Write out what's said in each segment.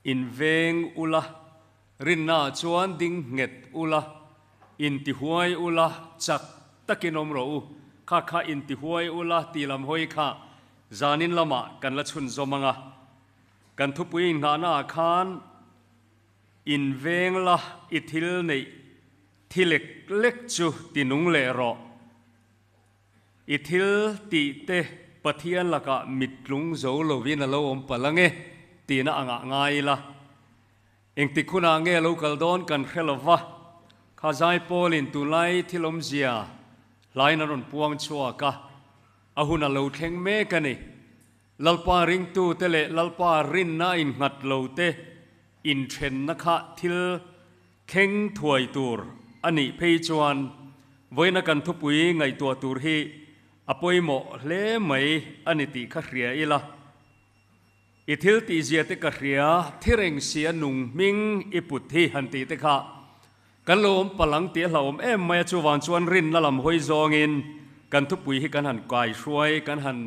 Inveng ula, rinnaah chuan ding nghet ula, intihuai ula, chak takin awm rawh u. Kha kha intihuai ula tih lam hawi kha zanin lamah kan la chhunzawm ang a. Kan thupui inngahnaah khan inveng la i thil neih thi lek lek chu ti nung leh rawh. I thil tih te Pathian lakah mittlung zo lovin a lo awm palh ange tihna angah ngai ila. Engtik hunah nge lo kal dawn kan hre lo va, kha Zaipawlin tunlai thil awmzia hlain an rawn puang chhuak a, a hun a lo thleng mek a ni. Lalpa ringtute leh Lalpa rinna innghat lo te inthenna kha thil thleng thuai tur a nih phei chuan vawiina kan thupui ngaihtuah tur hi a pawimawh hle mai a ni tih kha hria ila. I thil tihzia te ka hria, thireng sia nung hming i put hi han tih te kha kan lo awm palang tih a hlauhawm em mai a, chuvang chuan rinna lam hawi zawngin kan thupui hi kan han kai hruai, kan han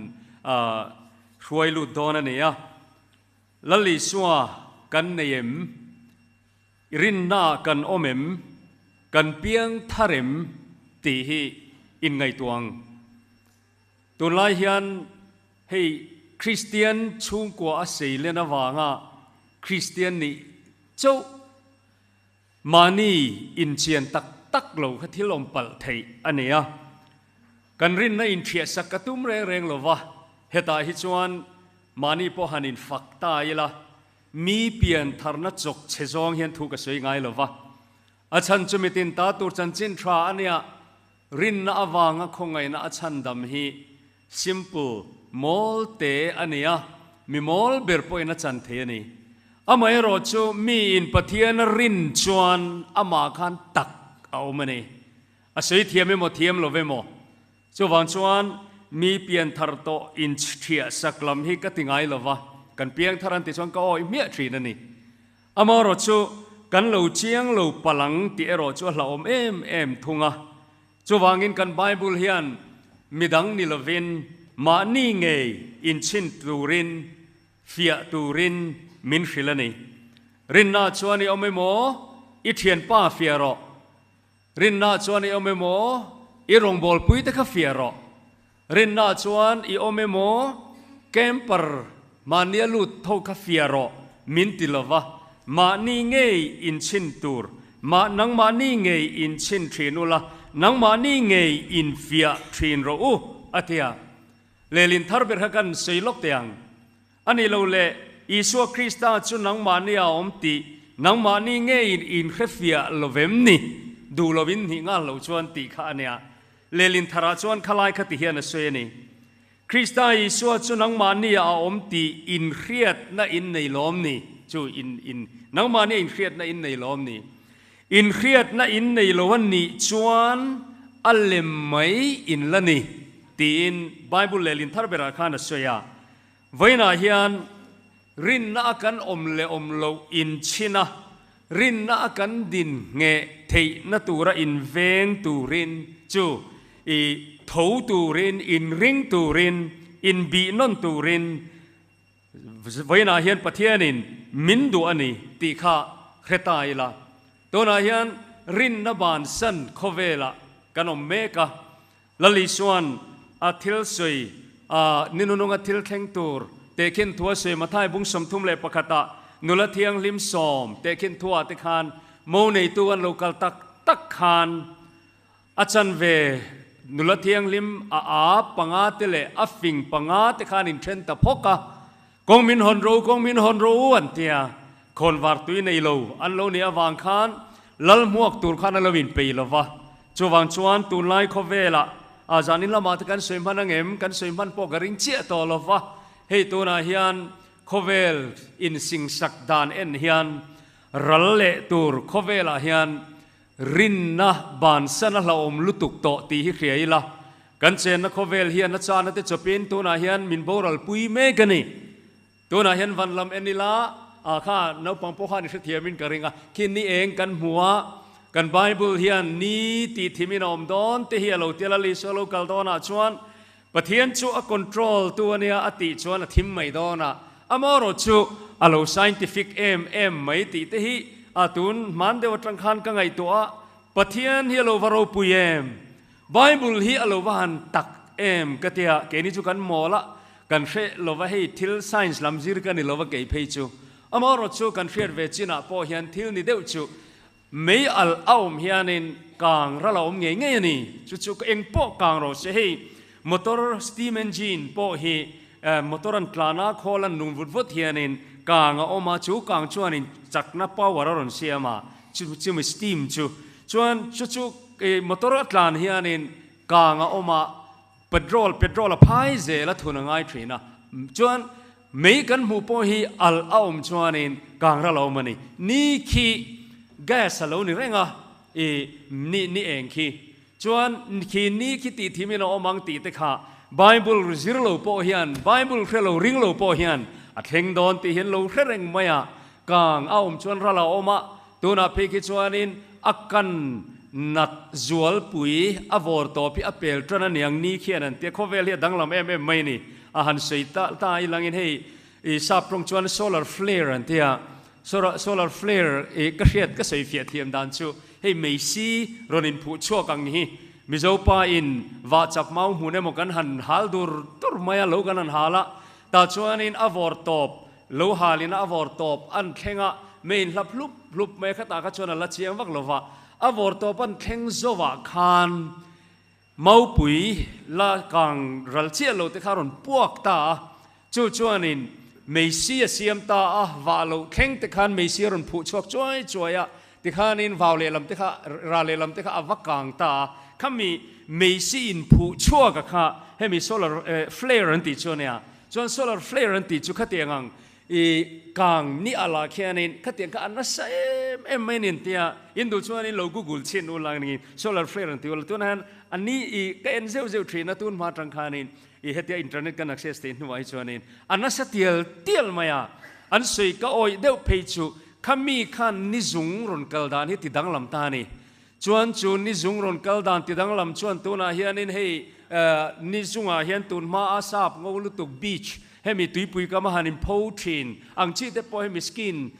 hruai lut dawn a ni a. Lal Isua kan nei em? Rinnaah kan awm em? Kan piang thar em? tih hi inngaihtuah ang. Tunlai hian hei Kristian chhungkua a seilen avanga Kristian nih chauh mahni inchian tak tak lo kha thil awm palh theih a ni a. Kan rinna inthiahsak ka tum reng reng lo va, hetah hi chuan mahni pawh han infak ta ila, mi pian tharna chawk chhe zawng hian thu ka sawi ngai lo va. A chhan chu mitin ta tur chanchin tha a nia, Rinna avanga khawngaihna a chhandam hi simple, mawl te a ni a, mi mawl ber pawhin a chan thei a ni. Amaherawh chu miin Pathian a rin chuan amah khan tak a awm a ni. A sawi thiam emaw thiam lo emaw. Chuvang chuan mi pianthar tawh inchhiah sak lam hi ka ti ngai lo va, kan piangthar an ti chuan ka awih hmiah thin a ni. Amaherawh chu kan lo chiang lo palh ang tih erawh chu a hlauhawm em em thung a. Chuvangin kan Bible hian midang ni lovin mahni ngei inchhin turin, fiah turin min hrilh a ni. Rinna chuan i awm emaw, i thianpa fiah rawh. Rinna chuan i awm emaw, i rawngbawlpui te kha fiah rawh. Rinna chuan i awm emaw, camper mahnia lut tho kha fiah rawh min ti lova, mahni ngei inchhin tur, mah nangmahni ngei inchhin thin ula, nangmahni ngei infiah thin rawh u, a ti a. Lehlin thar ber kha kan sawi lawk teh ang. A ni lo le, Isua Krista chu nangmahni a awm tih nangmahni ngeiin inhrefiah lo vem ni? Duh lovin hnih nghal lo chuan tih kha a nia. Lehlin tharah chuan khalai kha ti hian a sawi a ni. Krista Isua chu nangmahni a awm tih inhriatna in nei lawm ni? Chu in in nangmahni a inhriatna in nei lawm ni? Inhriatna in nei lo a nih chuan a lem mai in la ni tiin Bible lehlin thar berah khan a sawi a. Vawiinah hian rinna a kan awm leh awm loh inchhin a, rinna a kan din ngheh theihna tura inveng turin chu i tho turin, inring turin, inbih nawn turin vawiinah hian Pathianin min duh a ni tih kha hre ta ila. Tunah hian rinna bansan khawvelah kan awm mek a. Lali chuan a thil sawi a ninununga thil thleng tur tehkhin thu a sawi Mathai bung 31 ah nula thianghlim sawm tehkhin thu ah te khan mo neitu an lo kal tak tak khan a chanve nula thianghlim a aa panga te leh a fing panga te khan in then ta phawk a, kawng min hawn ro kawng min hawn ro u an tia khawnvar tui nei lo an lo nih avang khan lal hmuak tur khan a lo in pei lo va. Chuvang chuan tunlai khawvelah a zanin lamah te kan sawi hman angem, kan sawi hman pawh ka ring chiah tawh lo va, hei tunah hian khawvel insingsak dan en hian ral leh tur khawvelah hian rinna bansan a hlauhawm lutuk tawh tih hi hria ila, kan chenna khawvel hian a chana te chawpin tunah hian min boral pui mek a ni. Tunah hian van lam en ila, ah kha naupang pawh khan i hrethiamin ka ring a, khi ni eng kan hmu a, kan Bible hian ni tih thimin a awm dawn te hi a lo tia la, Isua lo kal dawnah chuan Pathian chu a control tu a nia a tih chuan a thim mai dawn a, Amaherawhchu a lo scientific em em mai tih te hi a tun hman deuh atang khan ka ngaihtuah a, Pathian hi a lo va ropui em? Bible hi a lo va han tak em ka tia, keini chu kan mawl a, kan hre lova hei thil science lam zir ka ni lova kei phei chu. Amaherawhchu kan hriat ve chinah pawh hian thil ni deuh chu Mei alh a awm hianin kang ral a awm ngei ngei a ni. Chu chu eng pawh kang rawh se hei motor steam engine pawh hi motor an tlan a khawl an lung vut vut hianin kang a awm a chu kang chuanin chakna power a rawn siam a chu chumi steam chu chuan chu chu motor a tlan hianin kang a awm a Petrol, petrol a phai zel a thun a ngai thin a, chuan mei kan hmuh pawh hi alh a awm chuanin kang ral a awm a ni. Ni khi gas a lo ni reng a, i ni ni eng khi. Chuan khi ni khi tih thim in a awm ang tih te kha Bible zir lo pawh hian, Bible hre lo ring lo pawh hian a thleng dawn tih hian lo hre reng mai a, kang a awm chuan ral a awm a, Tunah phei khi chuanin a kan nat zualpui a vawr tawp hi a pel tan a niang ni khian an tia khawvel hi a danglam em em mai a ni. A han sawi ta ta ilangin hei i sap tawng chuan solar flare an tia solar flare i ka hriat ka sawi fiah thiam dan chu hei meisi rawn inphuh chhuak ang hi Mizo pa in vah chak mau hmun emaw kan han hal dur dur mai a lo kan han hal a tah chuanin a vawr tawp Lo halin a vawr tawp an thleng a, mei hlap hlup hlup mai khatah kha chuan a la chiang vak lo va, a vawr tawp an thleng zovah khan Maupui la kang ral chiah lo te kha a rawn puak ta a, chu chuanin meisi a siam ta a, vah loh thleng te khan meisi a rawn phuh chhuak chuai chuai a, tikhanin vau lehlam te kha ral lehlam te kha a va kang ta a, khami meisi inphuh chhuak a kha hemi solar flare an tih chu a nia. Chuan solar flare an tih chu khatiang ang i kang ni alah khianin khatiang kha a nasa em em mai a ni an tia, in duh chuanin lo google chhin u lang ringin solar flare an ti ula tunah hian a ni i ka en zeuh zeuh thin a tun hma atang khanin i hetia internet kan access theih hnuah hi chuanin a nasa tial tial mai a, an sawi ka awih deuh phei chu khami khan ni zung rawn kal dan hi ti danglam ta a ni. Chuan chu ni zung rawn kal dan ti danglam chuan tunah hianin hei ni zungah hian tun hma a sap ngo lutuk beach hemi tuipui kam a han in pho thin ang chi te pawh hemi skin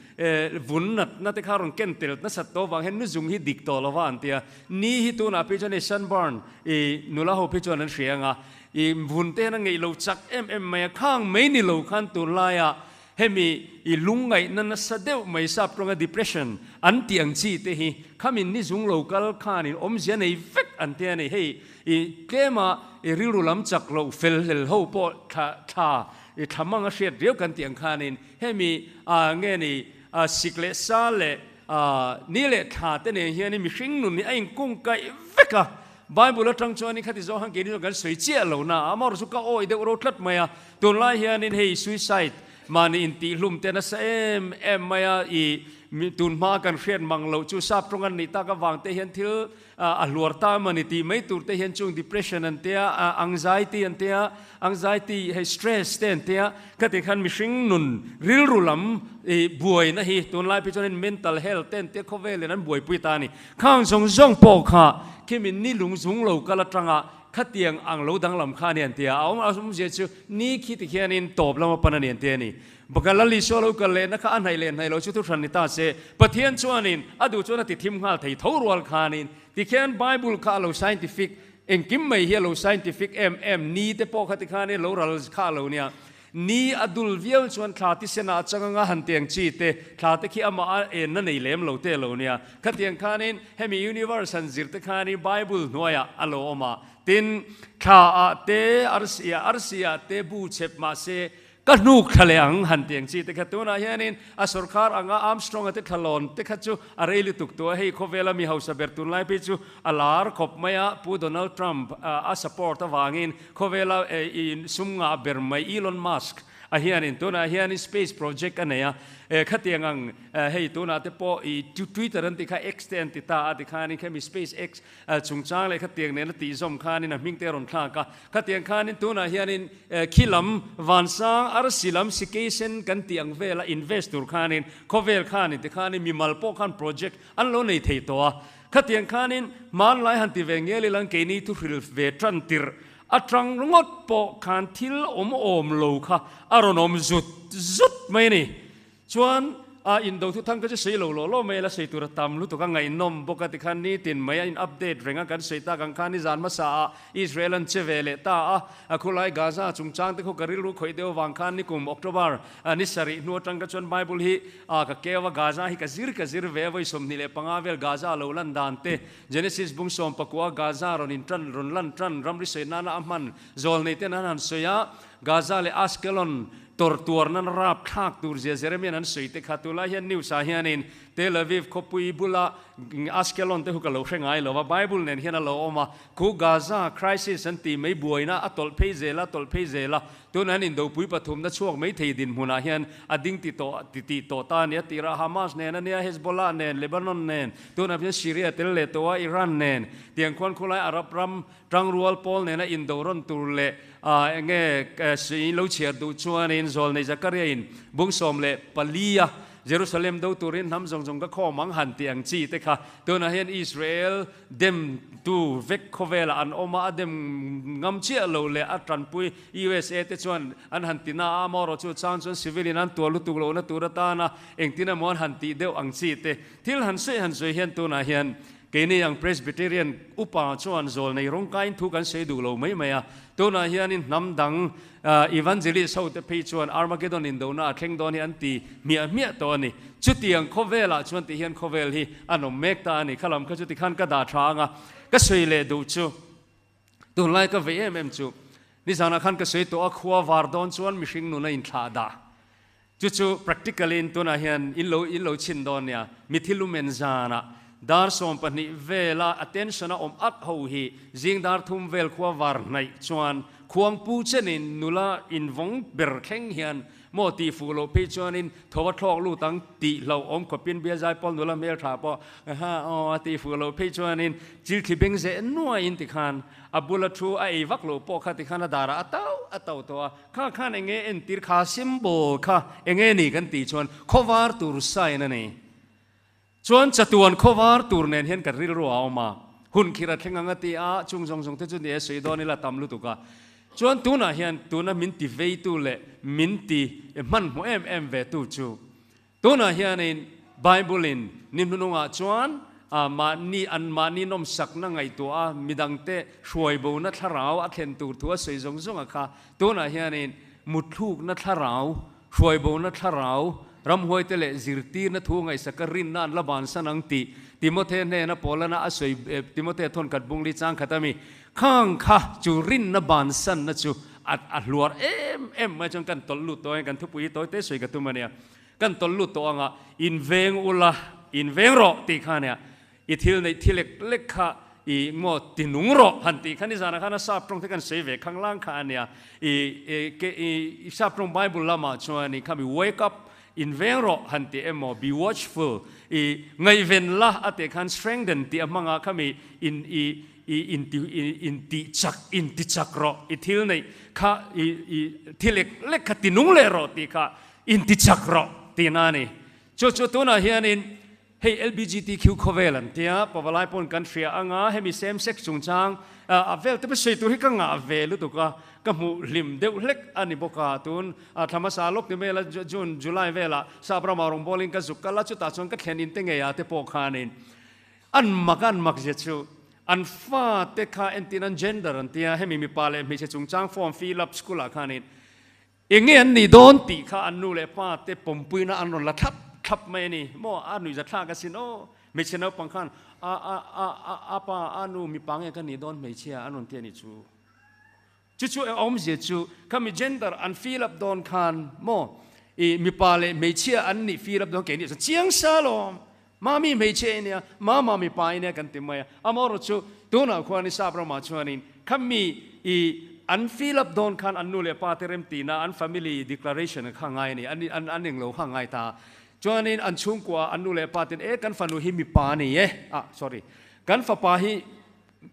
vun nat na te kha rawn ken tel nasat tawh vang hian ni zung hi dik tawh lova an tia. Ni hi tunah phei chuan hei sunburn i nula ho phei chuan an hria ang a i vun te hian a ngeih lo chak em em mai a khang mai ni lo khan tunlaiah Hemi i lungngaihna nasa deuh mai sap tawnga depression an tih ang chi te hi khamin ni zung lo kal khanin awmzia nei vek an ti a ni. Hei i tlema i rilru lam chak loh fel hlel ho pawh thla thla i thla mang a hriat riau kan tih ang khanin hemi a nge ni a sik leh sa leh a ni leh thla te nen hianin mihring nun hi a inkungkaih vek a. Bible atang chuanin khati zawng han keini chuan kan sawi chiah lo na a, amaherawhchu chu ka awi deuh ro tlat mai a, tunlai hianin hei suicide mahni intihhlum te nasa em em mai a, i tun hma kan hriat mang loh chu sap tawng an nih tak avang te hian thil a hluar ta emaw ni tih mai tur te hian chung depression an tia, anxiety an tia, anxiety hei stress te an tia, khati khan mihring nun rilru lam i buaina hi tunlai phei chuanin mental health te an tia khawvelin an buaipui ta a ni. Khang zawng zawng pawh kha khimin ni lung zung lo kal atanga khatiang ang lo danglam kha a ni an ti a, a awm awmzia chu ni khi ti khianin tawp lama pan a ni an ti a ni. Baka Lal Isua lo kal lehna kha a hnaih leh hnaih lo chu thuhran ni ta se, Pathian chuanin a duh chuan a ti thim nghal thei tho rual khanin tikhian Bible kha a lo scientific engkim mai hi a lo scientific em em ni te pawh kha tikhanin lo ral kha a lo nia. Ni a dul viau chuan thla tisenah a chang anga han tiang chi te, thla te khi amah a enna nei lem lo te lo nia. Khatiang khanin hemi universe han zir te khanin Bible hnuaiah a lo awm a. Tin, thla ah te, arsi ah, arsi ah te bu chep mahse ka hnuk thla leh ang han tiang chi te kha tunah hianin a sorkar anga Armstrong-a te thlalawn te kha chu a rei lutuk tawh a, hei khawvela mi hausa ber tunlai phei chu a lar khawp mai a, Pu Donald Trump a support avangin Khawvela i sum ngah ber mai Elon Musk a hianin tunah hianin space project a nei a, khatiang ang hei tunah te pawh i Twitter an tih kha X te an ti ta a tikhanin khemi Space X chungchang leh khatiang nen a tih zawm khanin a hming te a rawn thlak a, khatiang khanin tunah hianin khi lam vansang arsi lam sikeisen kan tih ang vela invest tur khanin khawvel khanin tikhanin mimal pawh khan project an lo nei thei tawh a. Khatiang khanin hmanlai han ti ve ngel ila keini thu hril ve tan tirh Aṭang ringawt pawh khan thil awm awm lo kha a rawn awm zut zut mai a ni. Chuan a indo thu thang ka chu sawi lo law law mai a, la sawi tur a tam lutuk a, ngaihnawm bawk a tikhan nitin mai a in update reng a, kan sawi tak ang khan nizan hmasa ah Israel an che ve leh ta a, a khulai Gaza chungchang te khaw ka rilru khawih deuh avang khan nikum October ni sarih hnu atang ka chuan Bible hi ka keu a, Gaza hi ka zir ka zir ve a, vawi 25 vel Gaza lo lan dan te, Genesis bung 19 Gaza rawn in tan rawn lan tan ramri sawi nana a hman zawl nei ten an han sawi a, Gaza leh Ashkelon tawrh tuar nan rap thlak tur zia Jeremian an sawi te kha tunlai hian news ah hianin Tel Aviv khawpui bula Ashkelon te hu ka lo hre ngai lo a, Bible nen hian a lo awm a, khu Gaza crisis an tih mai buaina a tawlh phei zel a tawlh phei zel a, tunah hian indopui pathumna chhuak mai thei dinhmunah hian a ding ti tawh ti tih tawh ta a ni a, tirah Hamas nen a nia, Hezbollah nen, Lebanon nen, tunah hian Syria tel leh tawh a, Iran nen, tiang khuan khulai Arab ram Tangrual pawl nena indo rawn tur leh eng nge in lo chhiar duh chuanin Zawlnei Zakaria in bung 14 a Jerusalem do turin hnam zawng zawng ka khawm ang han tih ang chi te kha tunah hian Israel dem tu vek khawvelah an awm a, a dem ngam chiah lo leh a tanpui USA te chuan an han ti na a, amaherawh chu chang chuan civil in an tuar lutuk lohna tur atana engtin emaw an han tih deuh ang chi te thil han sawi han sawi hian tunah hian Keini ang Presbyterian upa chuan zawlnei rawngkaiin thu kan sawi duh lo mai mai a, tunah hianin hnam dang evangelist ho te phei chuan Armageddon indona a thleng dawn hi an ti hmiah hmiah tawh a ni. Chutiang khawvelah chuan ti hian khawvel hi an awm mek ta a ni. Khalam kha chu tikhan ka dah tha ang a, ka sawi leh duh chu tunlai ka vei em em chu nizanah khan ka sawi tawh a, khua var dawn chuan mihring nun a inthlah dah. Chu chu practical in tunah hian in lo in lo chhin dawn nia, mithi lumen zanah dar 12 vela attention a awm at ho hi zing dar thum vel khua var hnaih chuan khuangpu chenin nula invawng ber thleng hian maw tih fuh loh phei chuanin tho a thlawk lut ang tih hlauh awm khawpin bia zaipawl nula hmel tha pawh ha aw a tih fuh loh phei chuanin chilthli beng zeh nuaiin tikhan a bula thu a ei vak loh pawh kha tikhan a darah a tauh a tauh tawh a. Kha khan enge entir kha symbol kha enge ni kan tih chuan khawvar tur sign a ni. Chuan chatuan khawvar tur nen hian kan rilru a awm a, hun khir a thleng ang a ti a, chung zawng zawng te chu ni e sawi dawn ila tam lutuk a. Chuan tunah hian tuna min ti veitu leh min ti hmanhmawh em em ve tu chu Tunah hianin Bible-in ni hnunungah chuan mahni an mahni nawmsakna ngaihtuah a, midangte hruaibona thlarau a thlen tur thu a sawi zawng zawng a kha. Tunah hianin mutthlukna thlarau, hruaibona thlarau, ramhuaite leh zirtirna thu ngaihsaka rinna an la bansan ang tih Timothea hnena Paulana a sawi Timothea thawnkhat bungli chang khat a mi. Khang kha chu rinna bansanna chu a hluar em em mai chuan kan tawlh lut tawh ang kan thupui hi tawi te sawi ka tum a nia. Kan tawlh lut tawh anga inveng ula, inveng rawh tih kha nia. I thil neih thi lek lek kha i maw ti nung rawh han tih kha nizanah khan a sap tawng te kan sawi ve khang lang kha a nia. I i sap tawng Bible lamah chuan i khami wake up, inveng rawh han tih emaw be watchful, i ngaihven la a tih khan strengthen tih a hmanga khami in i I inti inti chak inti chak rawh i thil neih kha i i thi lek lek kha ti nung leh rawh tih kha inti chak rawh tihna a ni. Chu chu tunah hianin hei LBGTQ khawvel an tia pavalai pawn kan hria anga hemi same sex chungchang a vel te pawh sawi tur hi ka ngah ve lutuk a, ka hmuh hlim deuh hlek a ni bawk a, tun a thla hmasa lawk ni mela June July velah sap ramah rawngbawlin ka zuk kal a, chutah chuan ka thlen in te ngei ah te pawh khanin An mak a, an mak zia chu an fate kha entin an gender an tia, hemi mipa leh hmeichhe chungchang form fill up school ah khanin eng nge an nih dawn tih kha an nu leh pa te pawmpuina an rawn la thlap thlap mai a ni maw, a nuihza thlak asin aw, hmeichhe naupang khan a a a a a pa a nu mipa nge ka nih dawn hmeichhia an rawn ti a nih chu. Chu chu a awmzia chu khami gender an fill up dawn khan maw i mipa leh hmeichhia an nih fill up dawn kei nih chuan chiang sa lawm mami hmeichhia i nia mama mipa i nia kan ti mai a amaherawh chu tunah khuan i sap ramah chuanin khami i an fill up dawn khan an nu leh pa te remtihna an family declaration kha ngai a ni an an an englo kha ngai ta chuanin an chhungkua an nu leh pa ten e kan fanu hi mipa a ni e ah sorry kan fapa hi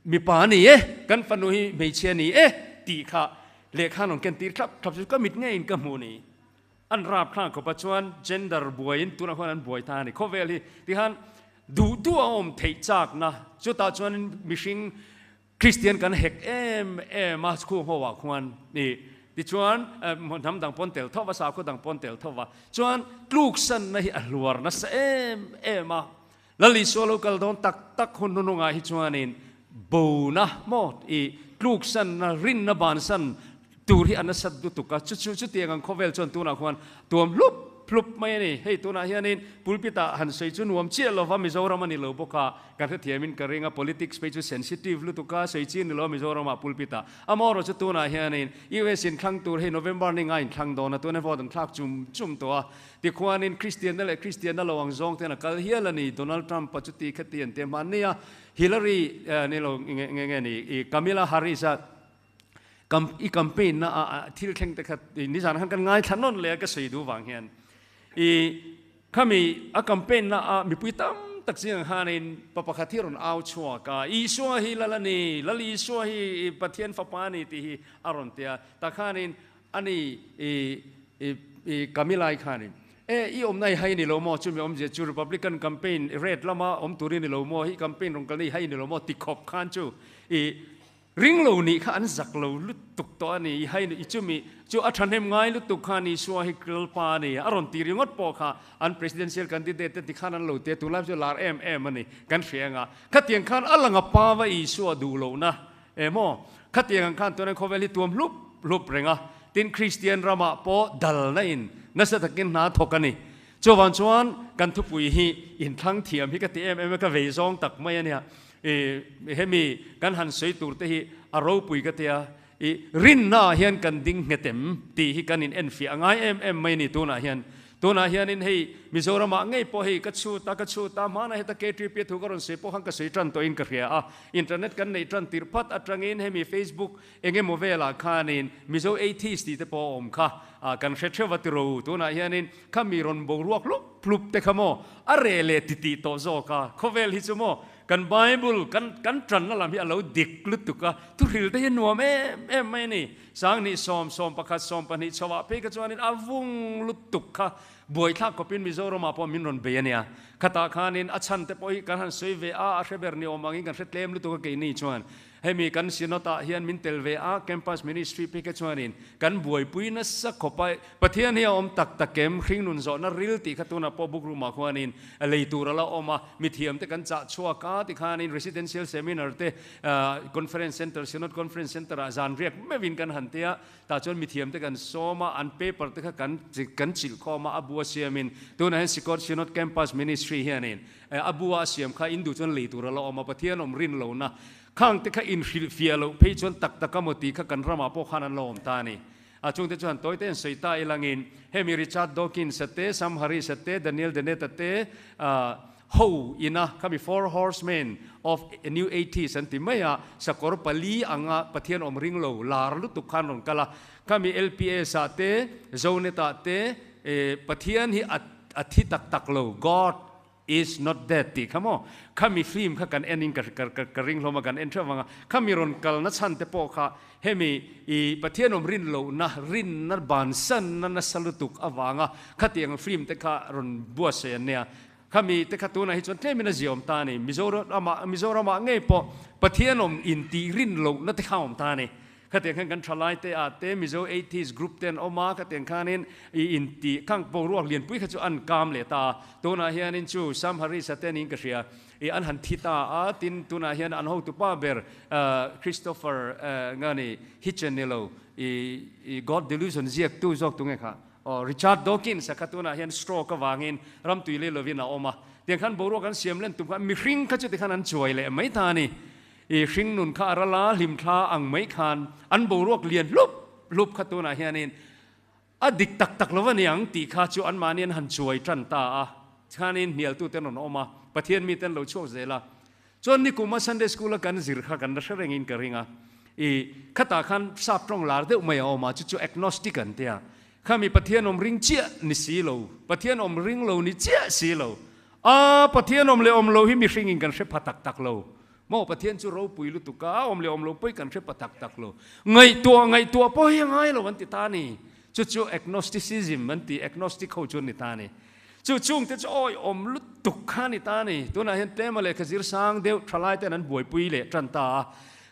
Mipa a ni e, kan fanu hi hmeichhia a ni e tih kha lehkha an rawn ken tir thlap thlap chu ka mit ngeiin ka hmuh ni. An rap thlang khawp a chuan gender buaiin tunah khuan an buai ta a ni. Khawvel hi tikhan duh duh a awm theih chakna chutah chuan mihring. Kristian kan hek em em a chhung ho ah khuan i tichuan hnam dang pawn tel tho va, sakhaw dang pawn tel tho va, chuan tluksanna hi a hluar nasa em em a. Lal Isua lo kal dawn tak tak hun hnunungah hi chuanin bona maw i tluksanna, rinna bansan tur hi a nasat lutuk a, chu chu chutiang ang khawvel chuan tunah khuan tuam hlup hlup mai a ni. Hei tunah hianin pulpit ah han sawi chu nuam chiah lova Mizoram a ni lo bawk a, kan hrethiamin ka ring a, politics phei chu sensitive lutuk a, sawi chi a ni lo a Mizoram ah pulpit ah. Amaherawh chu tunah hianin US inthlang tur hei November ni nga inthlang dawn a, tuna vote an thlak chum chum tawh a, tikhuanin Kristianna leh Kristianna lo ang zawng ten a kal hial a ni, Donald Trump a chuti khati an ti a, hmanni a Hillary ni lo nge nge ni i Kamala Harris a Kam i campaign na a thil thleng te kha nizan khan kan ngaithla nawn leh a ka sawi duh vang hian i khami a campaign na a mipui tam tak zing ang khanin pa pakhat hi rawn au chhuak a Isua hi lal a ni Lal Isua hi Pathian fapa a ni tih hi a rawn ti a tah khanin ani i i i Kamilai khanin e i awmna i hai ni lo maw chumi awmzia chu Republican campaign red lama awm turin ni lo maw hi campaign rawn kalna i hai ni lo maw ti khawp khan chu i Ring lo nih kha an zak lo lutuk tawh a ni. I hai i chumi chu a thahnem ngai lutuk kha ni Isua hi Lalpa a ni. A rawn ti ringawt pawh kha an presidential candidate te tikhan an lo ti a, tunlai chu lar em em a ni kan hria ang a. Khatiang khan a lang a pa va Isua duh lohna emaw khatiang ang khan tuna khawvel hi tuam hlup hlup reng a. Tin Kristian ramah pawh dalna in nasa takin hna thawk a ni. Chuvang chuan kan thupui hi inthlang thiam hi ka ti em em a, ka vei zawng tak mai a nia. I hemi kan han sawi tur te hi a ropui ka tia, i rinna ah hian kan ding nghet em tih hi kan in enfiah a ngai em em mai a ni tunah hian. Tunah hianin hei Mizoram ah ngei pawh hei ka chhut a, ka chhut a, hmanah heta KTP a thu ka rawn sawi pawh khan ka sawi tan tawhin ka hria a, internet kan neih tan tirh phat atangin hemi Facebook eng emaw velah khanin Mizo atheist tih te pawh a awm kha kan hre theuh a tiro. Tunah hianin khami rawn boruak hlup hlup te kha maw a reh leh titih tawh zawk a, khawvel hi chu maw Kan Bible kan kan tanna lam hi a lo dik lutuk a, thuhril te hi nuam em em mai a ni. Sanghnih sawm, 11, 12 chhoah phei kha chuanin a vung lutuk kha buaithlak khawpin Mizoramah pawh min rawn bei a nia. Khatah khanin a chhan te pawh hi kan han sawi ve a, a hre ber ni awm angin kan hre tlem lutuk a keini chuan. Hemi kan Synod ah hian min tel ve a, Campus Ministry phei kha chuanin kan buaipui nasa khawp a, Pathian hi a awm tak tak em? Hringnun zawhna ril tih kha tunah pawh book room ah khuanin lei tur a la awm a, mithiam te kan chah chhuak a tikhanin Residential Seminar te Conference Center, Synod Conference Center ah zan riak meuhin kan han tia, tah chuan mithiam te kan sawm a, an paper te kha kan kan chilh khawm a, a bu a siamin tunah hian Sikawt Synod Campus Ministry hianin a bu a siam kha in duh chuan lei tur a la awm a, Pathian awm rin lohna khang te kha inhrilhfiah loh phei chuan tak tak a maw tih kha kan ramah pawh khan an la awm ta a ni. A chungte chuan tawite an sawi ta ilangin hemi Richard Dawkins a te, Sam Harris a te, Daniel Dennett a te ho ina khami Four Horsemen of New Atheist an ti mai a, sakawr pali anga Pathian awm ring lo lar lutuk khan rawn kal a, khami LPS ah te, Zonet ah te Pathian hi a thi tak tak lo, God Is not dead tih kha maw? Khami film kha kan en in ka ka ring hlawm a, kan en theuh vang a, khami rawn kalna chhan te pawh kha hemi i Pathian awm rin lohna, rinna bansanna nasa lutuk avanga khatiang film te kha rawn buatsaih an nia. Khami te kha tunah hi chuan tlemin a ziaawm ta a ni. Mizoramah Mizoramah ngei pawh Pathian awm intih rin lohna te kha a awm ta a ni. Khatiang khan kan thalai te ah te Mizo Atheist group te an awm a, khatiang khanin i inti khang boruak lianpui kha chu an kam leh ta a, tunah hianin chu Sam Harris a te niin ka hria i an han thi ta a, tin tunah hian an hotupa ber Christopher nga ni Hitchen ni lo i God Delusion ziaktu zawk tunge kha aw Richard Dawkins a kha tunah hian stroke avangin ramtui lei lovin a awm a, tiang khan boruak an siam len tum khan mihring kha chuti khan an chuai leh mai ta a ni. I hringnun kha a ral a, hlimthla ang mai khan an boruak lian hlup hlup kha tunah hianin a dik tak tak lo a niang tih kha chu anmahni an han chuai tan ta a, khanin hnialtute an rawn awm a, Pathian mite an lo chhuak zel a. Chuan nikuma Sunday School a kan zir kha kan la hre rengin ka ring a, i khatah khan sap tawng lar deuh mai a awm a, chu chu agnostic an tia, khami Pathian awm ring chiah ni si lo, Pathian awm ring lo ni chiah si lo, a Pathian awm leh awm lo hi mihringin kan hre pha tak tak lo, Maw Pathian chu ropui lutuk a, awm leh awm lo pawi kan hre pa tak tak lo. Ngaihtuah ngaihtuah pawh hi a ngai lo an ti ta a ni. Chu chu agnosticism an ti, agnostic ho chu an ni ta a ni. Chu chungte chu awi awm lutuk kha a ni ta a ni. Tunah hian tlema lehkha zir sang deuh thalai ten an buaipui leh tan ta a.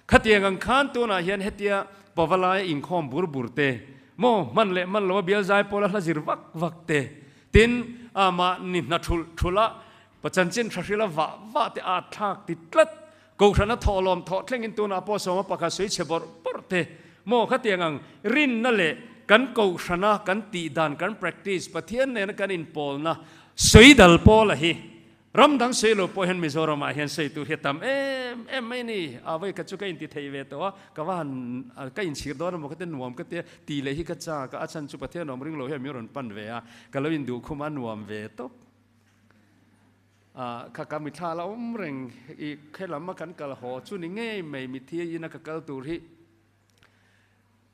Khatiang ang khan tunah hian hetia Pavalai inkhawm bur bur te, maw hman leh hman loa bial zai pawla hla zir vak vak te, tin a mahni hna thulh thulh a pachanchin tha hrila vah vah te at thlak ti tlat, Kohhrana thawhlawm thawh thlengin tunah pawh sawma pakhat sawi chhe bawrh bawrh te, maw khatiang ang rinna leh kan kohhrana kan tih dan kan practice Pathian nena kan inpawlna sawi dal pawla hi Ram dang sawi lo pawh hian Mizoramah hian sawi tur hi a tam em em mai a ni. A vawi khat chu ka inti thei ve tawh a, ka va han ka inchhir dawn emaw ka ti nuam ka tia, ti leh hi ka chak a, a chhan chu Pathian awm ring lo hian min rawn pan ve a, ka lo induh khum a nuam ve tawp. A kha ka mithla la awm reng i khelam a kan kal haw chu ni ngei mai mithi ina ka kal tur hi.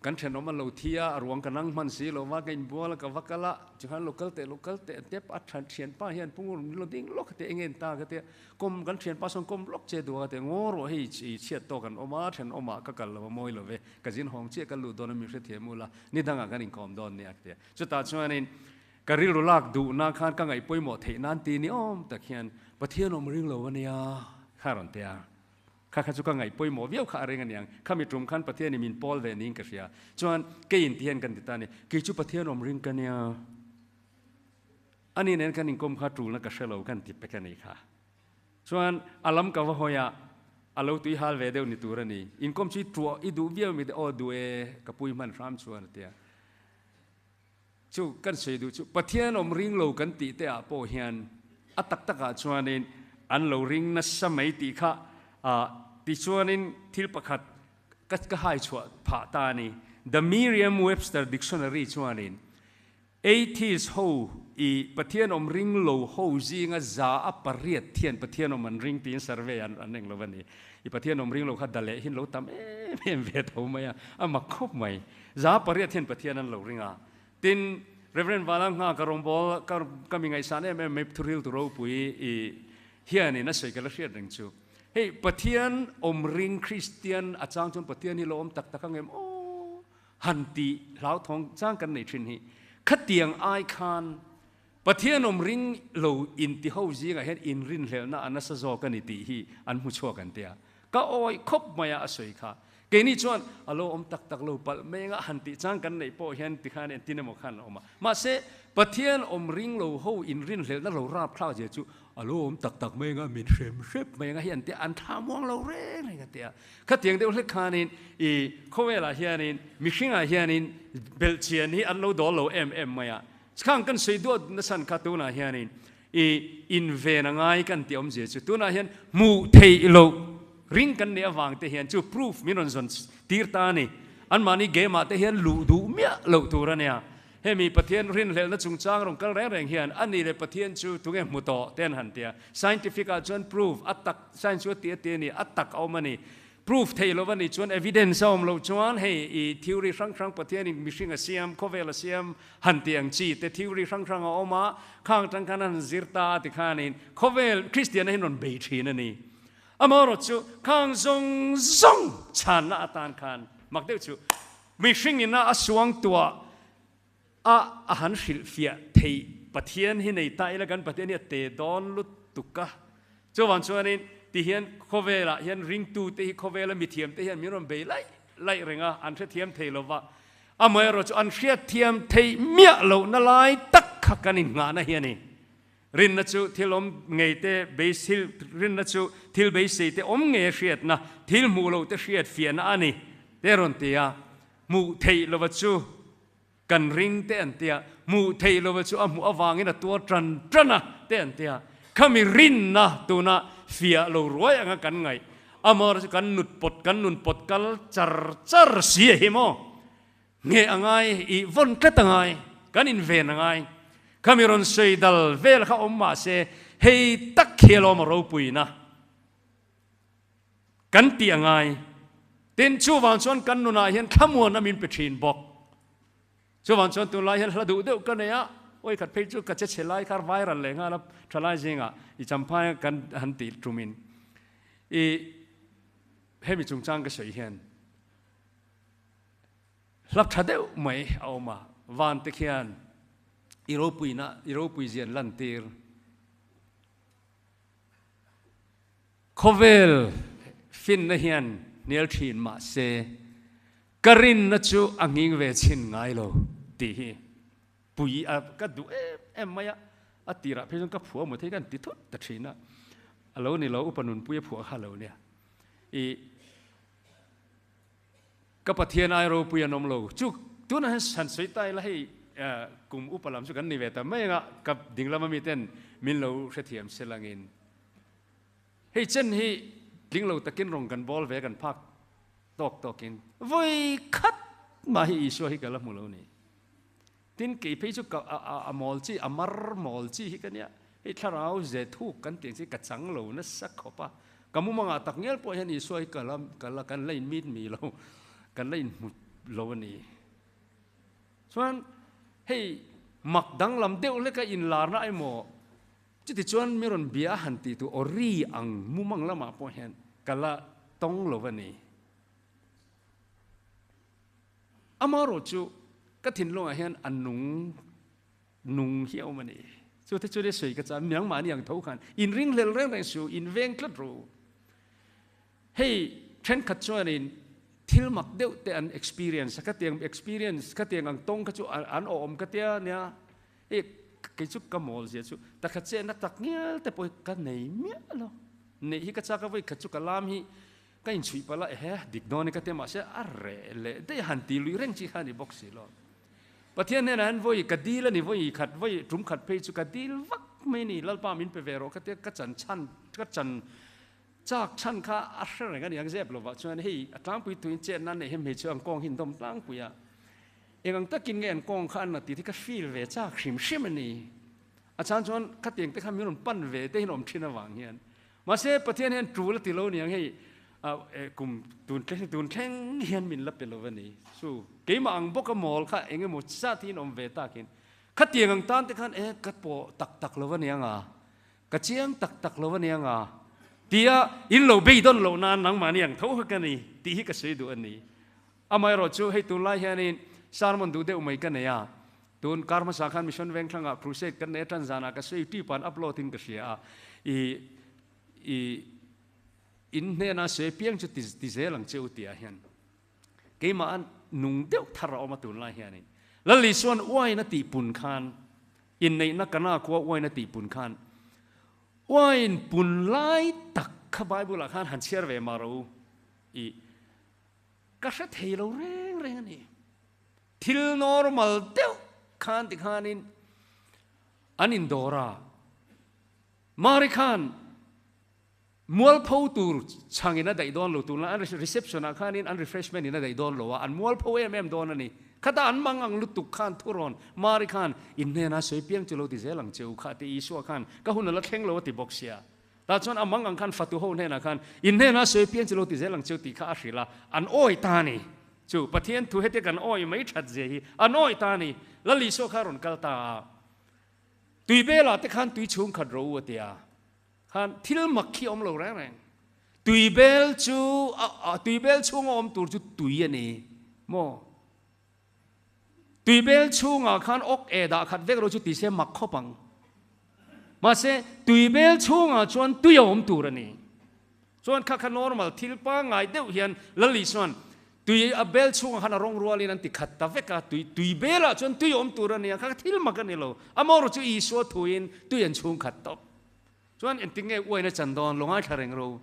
Kan thenawm a lo thi a, a ruang ka nang hman si lo va, ka inbual a, ka va kal a, tikhan lo kal teh, lo kal teh tep a, thianpa hian Pu Ngur min lo ding lawk teh eng en ta ka tia, kawm kan thianpa sawn kawm lawk che duh a ka tia, ngaw rawh hei i chhiat tawk an awm a, thenawmah ka kal lo a mawi lo ve, ka zin hawng chiah ka lut dawn a mi hrethiam ula, ni dangah kan inkawm dawn nia ka tia. Chutah chuanin ka rilru lak duhna khan ka ngaih pawimawh theih nan ti ni awm tak hian Pathian awm ring lo a nia kha rawn ti a. Kha kha chu ka ngaih pawimawh viau kha a reng aniang. Khami tum khan Pathianin min pawl ve niin ka hria. Chuan kei in ti hian kan ti ta a ni. Kei chu Pathian awm ring ka nia. Ani nen kan inkawm kha tulna ka hre lo kan ti pek a ni kha. Chuan a lam ka va hawi a, a lo tui hal ve deuh ni tur a ni. Inkawm chu i tuah i duh viau mi te, aw duh e, ka pui hman hram chuan a ti a. Chu kan sawi duh chu Pathian awm ring lo kan tih te ah pawh hian a tak tak ah chuanin an lo ring nasa mai tih kha ah tichuanin thil pakhat ka ka hai chhuah phah ta a ni. The Merriam-Webster Dictionary chuanin Atheist ho i Pathian awm ring lo ho zinga za a pariat thian Pathian awm an ring tiin survey an an eng lo a ni. I Pathian awm ring lo kha da leh hin lo tam em em ve tho mai a, a mak khawp mai. 100 hian Pathian an lo ring a. Tin, Rev. Vanlalnghaka ka rawngbâwl ka ka mi ngaihsan em em mai thuril tu ropui i hianin a sawi ka la hriat reng chu. Hei Pathian awm ring Kristian a chang chuan Pathian hi lo awm tak tak ang em aw han tih hlauthawng chang kan nei thin hi. Khatiang ai khan Pathian awm ring lo inti ho zingah hian inrinhlelhna a nasa zawk a ni tih hi an hmu chhuak an tia. Ka awih khawp mai a a sawi kha. Keini chuan a lo awm tak tak lo palh mai anga han tih chang kan neih pawh hian tikhan entin emaw khan a awm a. Mahse, Pathian awm ring lo ho inrinhlelhna lo rapthlak zia chu a lo awm tak tak mai anga min hrem hrep mai anga hi an tia, an thla muang lo reng reng a tia. Khatiang deuh hlek khanin i khawvelah hianin mihringah hianin belhchian hi an lo dawl lo em em mai a. Khang kan sawi duat nasan kha tunah hianin i inven a ngai kan tih awmzia chu tunah hian hmuh theih loh ring kan nih avang te hian chu proof min rawn zawn tir ta a ni. Anmahni game ah te hian luh duh miah loh tur a nia. Hemi Pathian rinhlelhna chungchang rawn kal reng reng hian a ni leh Pathian chu tunge hmu tawh te an han ti a. Scientific ah chuan proof a tak science chu a ti a ti a ni, a tak a awm a ni. Proof theih lo a nih chuan evidence a awm loh chuan hei i theory hrang hrang Pathianin mihring a siam, khawvel a siam han tih ang chi te theory hrang hrang a awm a, khang atang khan an zir ta a ti khanin khawvel Kristianna hi rawn bei thin a ni. Amaherawh chu khang zawng zawng chhanna atan khan mak deuh chu mihring ina a suangtuah a a han hrilhfiah theih Pathian hi nei ta ila kan Pathian hi a te dawn lutuk a. Chuvang chuanin ti hian khawvelah hian ringtute hi khawvela mithiamte hian min rawn bei laih laih reng a, an hrethiam thei lo va. Amaherawh chu an hriatthiam theih miah lohna lai tak kha kan innghahna hi a ni. Rinna chu thil awm ngei te beisil rinna chu thil beisei te awm ngei a hriatna, thil hmuh loh te hriatfiahna a ni te rawn ti a. Hmuh theih lova chu kan ring te an tia, hmuh theih lova chu a hmuh avangin a tuar tan tan a te an tia. Khami rinna tuna fiah lo ruai anga kan ngaih amawr chu kan nut pawt kan nun pawt kal char char si a hi maw? Nge a ngai i vawn tlat a ngai, kan inven a ngai. Khami rawn sawi dal vel kha awm mah se hei tak khi alawm a ropuina. Kan tih a ngai. Tin, chuvang chuan kan nunah hian thlamuan a min pe thin bawk. Chuvang chuan tunlai hian hla duh deuh ka nei a, awi khat phei chu ka che chhe lai kha viral leh nghal a, thalai zingah i champhai kan han tih tumin i hemi chungchang ka sawi hian hla tha deuh mai a awm a, van te khian i ropuina i ropui zian lantir. Khawvel finna hian Hnial thin mah se, ka rinna chu a nghing ve chhin ngai lo tih hi pui a ka duh em em mai a, a tirah phei chuan ka phuah maw thei ka han ti thut ta thin a, a lo ni lo, upa nunpui a phuah kha a lo nia. I ka Pathian ai ropui an awm lo chu tunah hian han sawi ta ila hei kum upa lam chu kan ni ve ta mai anga ka dinglam ami ten min lo hrethiam se langin Hei chen hi tling lo takin rawng kan bawl ve kan phak tawk tawkin vawi khat mah hi Isua hi ka la hmu lo ni. Tin kei phei chu ka a mawl chi a mar mawl chi hi ka nia. Hei thlarau ze thuk kan tih ang chi ka chang lo nasa khawp a. Ka mumangah tak ngial pawh hian Isua hi ka la ka la kan la inmit mi lo kan la inhmu lo a ni. Chuan hei mak danglam deuh hleka inlarna emaw Chutichuan mi rawn bia a han ti tu aw ri ang mumang lamah pawh hian ka la tawng lo a ni. Amaherawh chu ka thinlungah hian a nung nung hi a awm a ni. Chu te chu le sawi ka chah miang mahni ang tho khan in ringhlel reng reng su, in veng tlat ru. Hei thenkhat chuanin thil mak deuh te an experience a, khatiang experience khatiang ang tawng kha chu an awm ka tia nia. E, kei chu ka mawl zia chu takhat chenna tak ngial te pawh hi ka nei miah lo. Neih hi ka chak a, vawi khat chu ka lam hi ka inchhuih palh a, ehe dik dawn e ka ti a, mahse a reh leh daih a han ti lui reng chi kha a ni bawk si lo. Pathian hnenah hian vawi ka dil a ni, vawi khat, vawi tum khat phei chu ka dil vak mai a ni, Lalpa min pe ve rawh ka ti a, ka chan chhan, ka chan chak chhan kha a hre reng a ni ang zep lovah chuan hei a tlangpui tuin chetna neih hi hmeichhe ang kawng hi an dawm tlangpui a, Eng ang takin nge an kawng kha an la tih hi ka feel ve chak hrim hrim a ni. A chhan chuan khatiang te kha min rawn pan ve te hian awm thin avang hian. Mahse Pathian hian tul a ti lo niang hei kum tun thleng tun thleng hian min la pe lo a ni. Chu keimah ang bawka mawl kha eng emaw zat hian awm ve takin khatiang ang tan te khan e ka pawh tak tak lo a niang a, ka chiang tak tak lo a niang a tia in lo beidawn loh nan nangmahni ang tho kha ka ni tih hi ka sawi duh a ni. Amaherawh chu hei tunlai hianin sermon duh deuh mai ka nei a, tun kar hmasa khan Mission Vengthlangah crusade kan nei a tan zanah ka sawi tip an upload in ka hria a, i i in hnena sawi piang chu ti ti zel ang che u tih ah hian keimah a nung deuh thar a awm a tunlai hianin Lal Isua'n uain a tih pun khan inneihna kana khua uain a tih pun khan uain pun lai tak kha Bible ah khan han chhiar ve mah rawh u i Ka hre thei lo reng reng a ni. Thil normal deuh khan tikhanin an indawr a, Mari khan mualpho tur chhangin a daih dawn lo, tunlai an reception ah khanin an refreshment in a daih dawn lo a, an mualpho em em dawn a ni. Khata an mang ang lutuk khan thurawn Mari khan in hnenah sawi piang chu lo ti zel ang che u kha ti Isua khan ka hun a la thleng lo a ti bawk sia. Tah chuan a mang ang khan fatu ho hnenah khan, In hnenah sawi pian chu lo ti zel ang cheu tih kha a hrilh a, an awi ta a ni. Chu Pathian thu heti kan awi mai that zia hi an awi ta a ni. Lal Isua kha a rawn kal ta a, Tui belah te khan tui chhung khat ro u a ti a, khan thil mak khi a awm lo reng reng. Tui bel chu a tui bel chhunga awm tur chu tui a ni maw? Tui bel chhungah khan awk e dah khat vek ro chu ti se mak khawp ang. Mahse, tui bel chhungah chuan tui a awm tur a ni. Chuan kha kha normal thil pangngai deuh hian Lali chuan tui a bel chhungah khan a rawng rualin an ti khat ta vek a, tui tui belah chuan tui a awm tur a ni a, kha kha thil mak a ni lo. Amaherawh chu Isua thuin tui an chhung khat tawp. Chuan engtin nge uain a chan dawn lo ngaithla reng ro.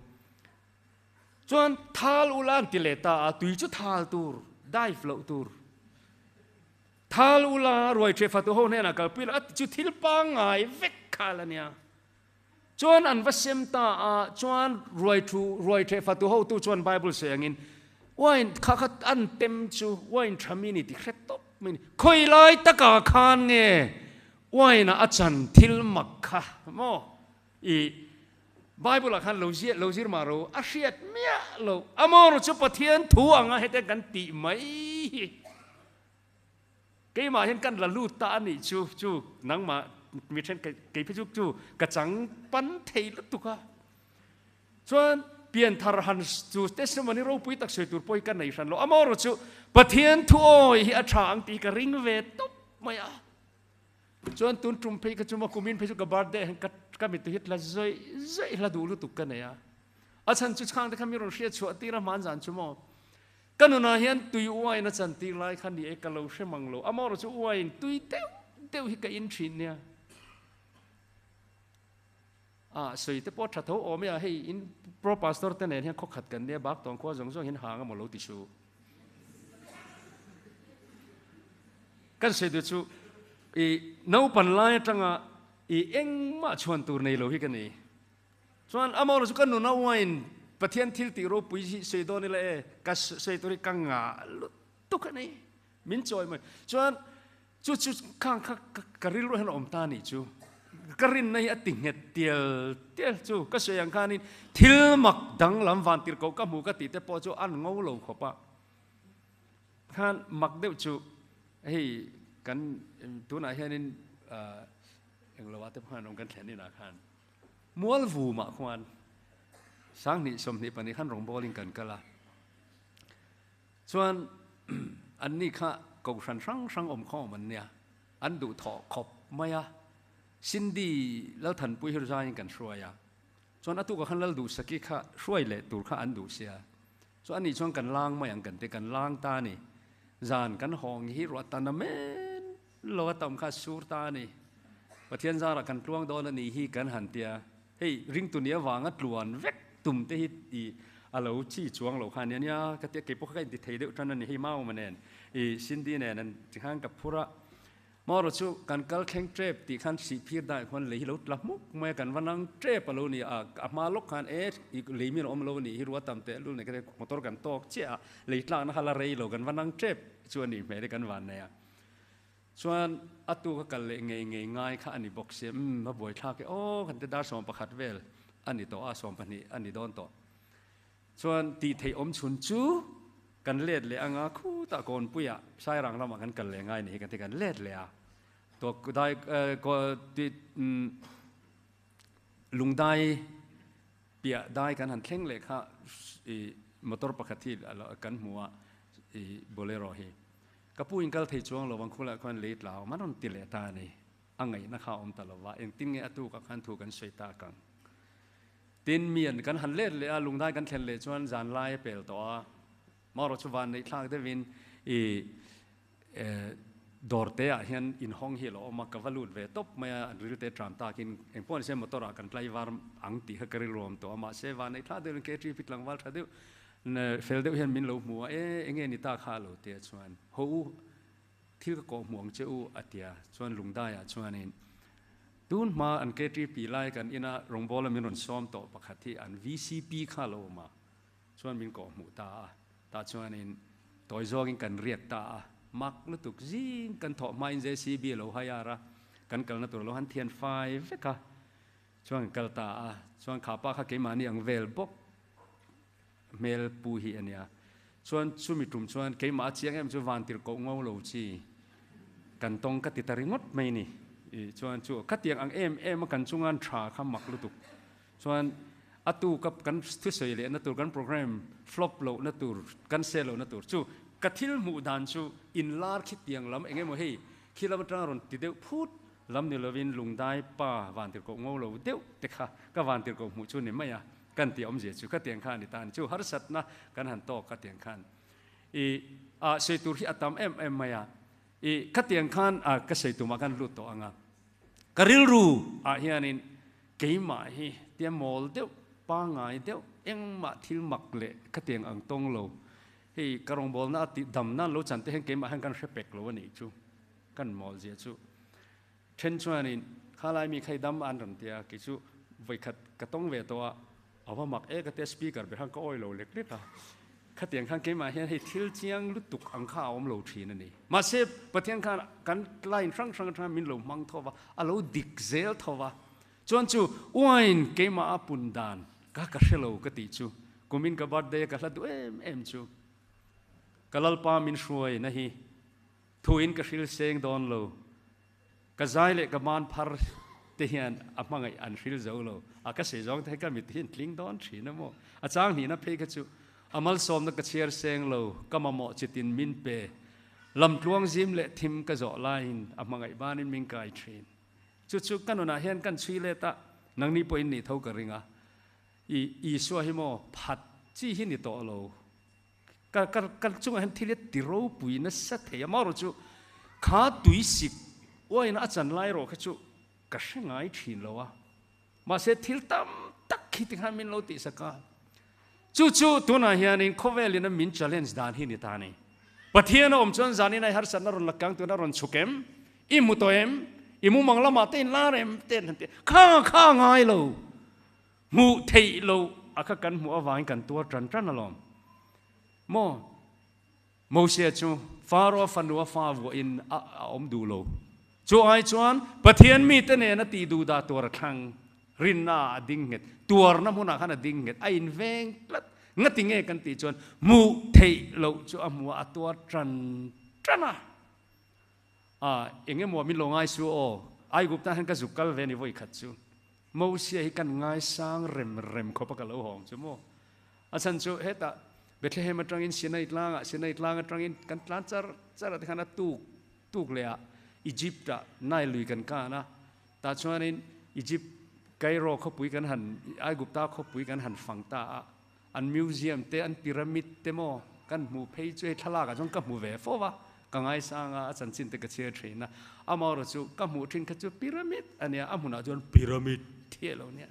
Chuan thal ula an ti leh ta a, tui chu thal tur, dive loh tur. Thal ula ruai ṭhe fatu ho hnenah kalpui la, a ti chu thil pangngai vek kha la nia. Chuan an va sem ta a, chuan ruai thu, ruai ṭhe fatu hotu chuan Bible sawi angin, Wine kha kha an tem chu wine ṭha mi ni ti hre tawp mai ni. Khawi lai takah khan nge wine-ah a chan thil mak kha maw? I Bible ah khan lo ziah lo zir mah ro a hriat miah lo a maw chu Pathian thu anga hete kan tih mai hi keimah hian kan la lut ta a nih chu chu nangmah mi then kei phei chu chu ka chang pan thei lutuk a chuan pianthar han chu testimony ropui tak sawi tur pawh hi ka nei hran lo a maw chu Pathian thu awi hi a tha ang tih hi ka ring ve tawp mai a. Chuan tun tum phei kha chu maw kumin phei chu ka birthday ah hian ka ka mittui hi tla zawih zawih hla duh lutuk ka nei a. A chhan chu chhang te kha mi rawn hriat chhuah tir a hman zan chu maw? Ka nunah hian tui uain a chan tir lai kha ni e ka lo hre mang lo. Amaherawhchu chu uain tui deuh deuh hi ka in thin nia. A sawi te pawh tha tho awm e a, hei in pro pastor te nen hian khaw khat kan nia bak tawng khua zawng zawng hian hang amaw lo ti su. Kan sawi duh chu i naupan lai atanga i engmah chhuan tur nei lo hi ka ni. Chuan amaherawhchu chu ka nun a uain Pathian thil tih ropui hi sawi dawn ila e, ka sawi tur hi ka ngah lutuk a ni. Min chawi mai. Chuan chu chu khang kha ka rilru hian a awm ta nih chu. Ka rinna hi a ti nghet tial tial chu ka sawi ang khanin thil mak danglam van tir koh ka hmu ka tih te pawh chu an ngo lo khawp a. Khan mak deuh chu hei kan tunah hianin englo ah te pawh khan awm kan thlen inah khan Mualvumah khuan 2022 khan rawngbawlin kan kal a, chuan anni kha kohhran hrang hrang awm khawm an nia, an duhthawh khawp mai a, Cindy Lalthanpui hi zaiin kan hruai a, chuan a tukah khan Lalduhsaki kha hruai leh tur kha an duh sia, chuan ani chuan kan lang mai ang kan ti, kan lang ta a ni, zan kan hawng hi ruah tan a men Lo a tam kha sur ta a ni. Pathian zarah kan tluang dawn a nih hi kan han tia. Hei ringtu nia vanga tluan vek tum te hi i a lo chi chuang lo kha ania nia ka tia keipawh kha ka inti thei deuh tan a ni hei Mauma nen i Cindy nen an ti khan ka phur a. Marawh chu kan kal thleng tep tih khan sihphir dai khuan lei hi lo tla hmuk mai a kan va nang tep a lo ni a a hma lawk khan e i lei min awm lo a nih hi rua tam teh lul nei ka tia motor kan tawk chiah a lei tlakna kha la rei lo kan va nang tep chu a nih hmel hi kan van nei a. Chuan a tu ka kal leh ngei ngei ngai kha a ni bawk sia, umm a buaithlak e aw kan ti dar 11 vel a ni tawh a, 12 a ni dawn tawh. Chuan tih theih awm chhun chu kan let leh anga khutah Kawnpuiah Sairang lamah kan kal leh ngai ni hi kan ti kan let leh a, tawk dai tih lungdai piah dai kan han thleng leh kha i motor pakhat hi kan hmu a i bolero hi. Ka pu in kal thei chuang lo ang khulai khuan lei tla awm a rawn ti leh ta a ni. A ngaihna kha a awm ta lo va, engtin nge a tukah khan thu kan sawi tak ang. Tin, mi an kan han let leh a, lungdai kan thlen leh chuan zan lai a pel tawh a, marawh chu van neih thlak deuhin i dawr te ah hian inhawng hi a lo awm a, ka va lut ve tawp mai a, an ril te tram takin engpawh ni se motor ah kan tlaivar ang tih kha ka rilru awm tawh a, mahse van neih thlak deuhin KTP tlangval tha deuh Fel deuh hian min lo hmu a, e enge ni ta kha a lo tia chuan haw u, thil ka kawh hmu ang che u a tia chuan lungdaiah chuanin tun hma an KTP lai kan ina rawngbawla min rawn sawm tawh pakhat hi an VCP kha a lo awm a, chuan min kawh hmuh ta a, tah chuanin tawi zawngin kan riak ta a, mak lutuk zing kan thawh hmain JCB a lo hire a, kan kalna tur a lo han thian fai vek a, chuan kan kal ta a, chuan kha pa kha keimahni ang vel bawk. Hmel pu hi a nia. Chuan chumi tum chuan keimah a chiang em chu vantir koh ngo lo chi kan tawng ka ti ta ringawt mai ni. I chuan chu khatiang ang em em a kan chungan tha kha mak lutuk. Chuan a tu ka kan thusawi leh na tur kan program flop loh na tur kan sel loh na tur chu ka thil hmuh dan chu inlar khitiang lam eng emaw hei khi lam atanga rawn ti deuh phut lam ni lovin lungdai pa vantir koh ngo lo deuh te kha ka vantir koh hmuh chu ni mai a. Kan tih awmzia chu khatiang khan a ni ta a ni. Chu harsatna kan han tawk khatiang khan i a sawi tur hi a tam em em mai a. I khatiang khan a ka sawi tumah khan lut tawh ang a. Ka rilru ah hianin keimah hi tia mawl deuh, pangngai deuh, engmah thil mak leh khatiang ang tawng lo. Hei ka rawngbawlna a tih dam nan lo chan te hian keimah hian kan hre pek lo a nih chu. Kan mawl zia chu. Then chuanin, Khalai mi khai dam an rawn ti a, kei chu vawikhat ka tawng ve tawh a, a va mak e ka tia speaker ber khan ka awi lo lek lek a, khatiang khan keimah hian hei thil chiang lutuk ang kha a awm lo thin a ni. Mahse, Pathian khan kan line hrang hrang atanga min lo hmang tho va, a lo dik zel tho va, chuan chu uain keimah a pun dan ka ka hre lo ka tih chu, kumin ka birthday a ka hla duh em em chu, ka Lalpa min hruai na hi Thuin ka hril seng dawn lo. Ka zai leh ka man phar te hian a hmangaih an hril zo lo. A ka sei zawng te hi ka mit hi an tling dawn thin a maw. A chang hnihna phei kha chu a malsawmna ka chhiar seng lo, ka mamawh chitin min pe. Lamtluang zim leh thim ka zawh laiin a hmangaih banin min kai thin. Chu chu ka nunah hian kan chhui let a, nangni pawhin nih tho ka ring a. I Isua hi maw phat chi hi ni tawh lo. Ka ka ka chungah hian thil hi ti ropui nasa thei a, amaherawhchu kha tui sik uaina a chan lai erawh kha chu ka hre ngai thin lo a, mahse thil tam tak khi tikhan min lo tihsak a, chu chu tunah hianin khawvelin a min challenge dan hi ni ta a ni. Pathian a awm chuan zanin ai harsatna rawn la kang tuna rawn chhuk em? I hmu tawh em? I mumang lamah te in lar em? Te an han ti a, kha kha ngai lo. Hmuh theih loh a kha kan hmuh avangin kan tuar tan tan alawm. Maw? Mosia chu Faro fanua fa vuahin a awm duh lo. Chu ai chuan Pathian mite nena tih duh dah tur a thlang. Rinna ah a ding nghet. Tuarna hmunah khan a ding nghet. A inveng tlat. Ngati nge kan tih chuan hmuh theih loh chu a hmuh a, a tuar tan tan a. A, eng emaw min lo ngai su aw. Aigupta hian ka zuk kal ve ni vawi khat chu. Mosia hi kan ngaisang rem rem khawp a ka lo hawng chu maw? A chhan chu hetah Bethlehem atangin Sinai tlangah, Sinai tlang atangin kan tlan char char a tikhan a tuk tuk leh ah Egypt ah Nile lui kan kan a, tah chuanin Egypt Cairo khawpui kan han Aigupta khawpui kan han fang ta a, an museum te an pyramid te maw kan hmuh phei chu hei thlalak ah chuan ka hmu ve fo va, ka ngaisang a, a chanchin te ka chhiar thin a, amaherawh chu ka hmuh thin kha chu pyramid a nia, a hmunah chuan pyramid thi a lo nia,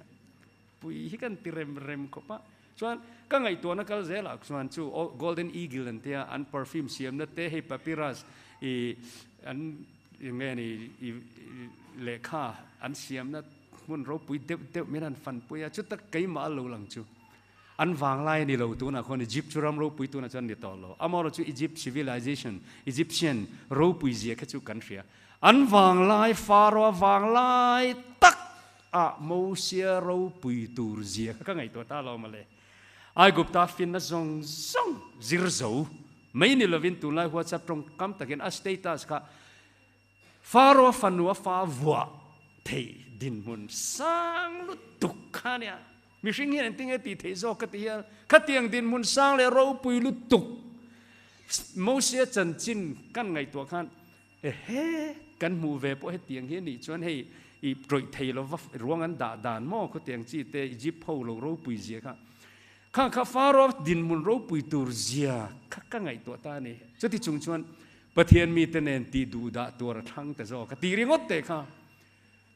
pui hi kan ti rem rem khawp a, chuan ka ngaihtuahna kal zelah chuan chu golden eagle an tia an perfume siamna te hei papyrus ih an eng nge ni ih lehkha an siamna hmun ropui deuh deuh min han fanpui a, chuta keimah a lo lang chu. An vanglai a ni lo tunah khuan Egypt chu ram ropui tunah chuan a ni tawh lo. Amaherawh chu Egypt civilization, Egyptian ropui zia kha chu kan hria. An vanglai Pharaoh vanglai tak ah Mosia ropui tur zia kha ka ngaihtuah ta lo mawle. Aigupta finna zawng zawng zir zo mai ni lovin tunlai WhatsApp tawngkam takin a status kha Pharaoh fanu a fa vuah thei dinhmun sang lutuk kha nia. Mihring hian engtin nge tih theih zawk ka ti hian khatiang dinhmun sang leh ropui lutuk Mosia chanchin kan ngaihtuah khan ehe kan hmuh ve pawh hetiang hi a nih chuan hei i rawih thei lova ruang an dah dan maw khawtiang chi te Egypt ho lo ropui zia kha kha kha Pharaoh dinhmun ropui tur zia kha ka ngaihtuah ta a ni. Chuti chung chuan Pathian mite nen tih duh dah tur a thlang ta zawk a ti ringawt teh kha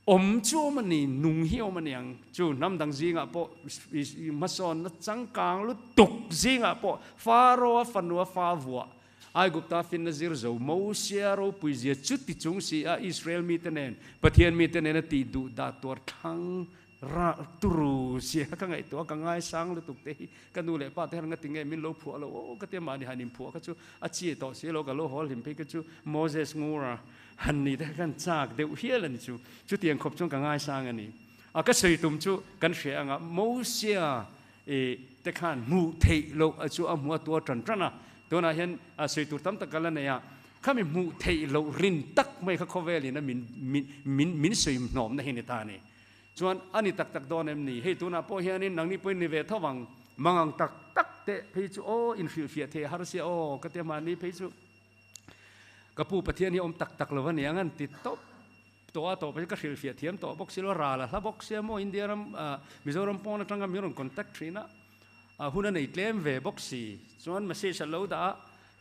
awm chu awm a ni, nung hi awm a ni ang chu hnam dang zingah pawh hmasawnna changkang lutuk zingah pawh Pharaoh-a fanua fa vuah Aigupta finna zir zo Mosia ropui zia chuti chung si a Israel mite nen Pathian mite nena tih duh dah tur thlang Rah turu zia ka ngaihtuah a, ka ngaisang lutuk te hi ka nu leh pa te hian ngati nge min lo phuah lo aw ka tia mahni han inphuah kha chu a chi tawh si lo ka lo haw hlim phei kha chu Moses Ngura han ni te kha kan chak deuh hial a ni chu chutiang khawp chuan ka ngaisang a ni a ka sawi tum chu kan hria anga Mosia i te khan hmuh theih loh a chu a hmu a tuar tan tan a tunah hian a sawi tur tam tak ka la nei a khami hmuh theih loh rin tak mai kha khawvelin a min min min min sawi hnawmna hi ni ta a ni. Chuan a ni tak tak dawn em ni? Hei tunah pawh hianin nangni pawhin ni ve tho vang. Mangang tak tak teh phei chu aw inhrilhfiah thei a har sia aw ka tia mahni phei chu ka pu Pathian hi awm tak tak lo a ni ang an ti tawp tawh a tawh phei chu ka hrilhfiah thiam tawh bawk si lo ral a hla bawk sia maw India ram Mizoram pawn atanga min rawn contact thin a a hun a nei tlem ve bawk si chuan message a lo dah a